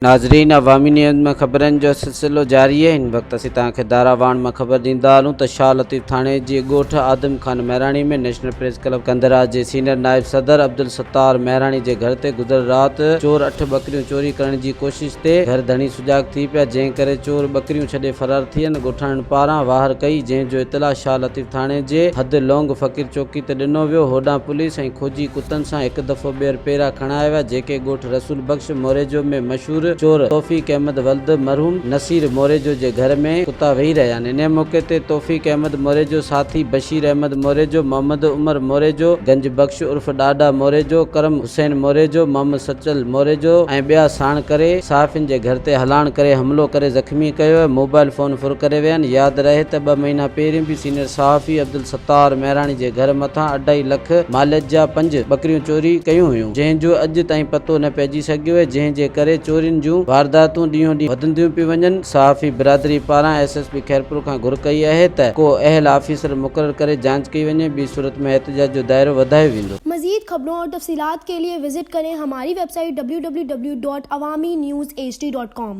ناظرين عوامي نيوز ۾ خبرن جو سلسلو جاري آهي هن وقت اسين توهان کي داراواڻ مان خبر ڏيندا هلون ته شاهه لطيف ٿاڻي جي ڳوٺ Adam Khan Mehrani ۾ national press club Kandhra جي سينئر نائب صدر عبدالستار مهراڻي جي گهر تي گذريل رات چور اٺ ٻڪريون چوري ڪرڻ جي ڪوشش تي گهر ڌڻي سجاڳ ٿي پيا جنهن ڪري چور ٻڪريون ڇڏي فرار ٿي ويا ڳوٺاڻن پاران واهر ڪئي جنهن جو اطلاع شاهه لطيف ٿاڻي جي حد لونگ فقير چوڪي تي ڏنو ويو هوڏانهن پوليس ۽ کوجي ڪتن سان هڪ دفعو ٻيهر پيرا کڻايا ويا جيڪي ڳوٺ رسول بخش موريجو ۾ مشهور چور توفيق احمد ولد مرحوم نصير موريجو جي گهر ۾ ڪتا ويهي رهيا آهن. انهيء موقعي تي توفيق احمد موريجو، ساٿي بشير احمد موريجو، محمد عمر موريجو، گنج بخش عرف ڏاڏا موريجو، ڪرم حسين موريجو، محمد سچل موريجو ۽ ٻيا ساڻ ڪري صحافين جي گهر تي هلاڻ ڪري حملو ڪري زخمي ڪيو ۽ موبائل فون ڦر ڪري ويا آهن. ياد رهي ته ٻه مهينا پهرين به سينيئر صحافي عبدالستار مهراڻي جي گهر مٿان اڍائي لک ماليت جا پنج ٻڪريون چوري ڪيون هيون. جنهن جو اڄ تائين پتو نه پئجي سگهيو آهي، جنهن جي ڪري چورين جون وارداتون ڏينهون ڏينهن وڌنديون پيون وڃن، صحافي برادري پاران ايس ايس پي خيرپور کان گهر ڪئي آهي ته ڪو اهل آفيسر مقرر ڪري جانچ ڪئي وڃي، ٻي صورت ۾ احتجاج جو دائرو وڌايو ويندو. مزيد خبرون اور تفصيلات کے لئے وزٽ ڪرين ھماري web site www.awamiNewsHD.com.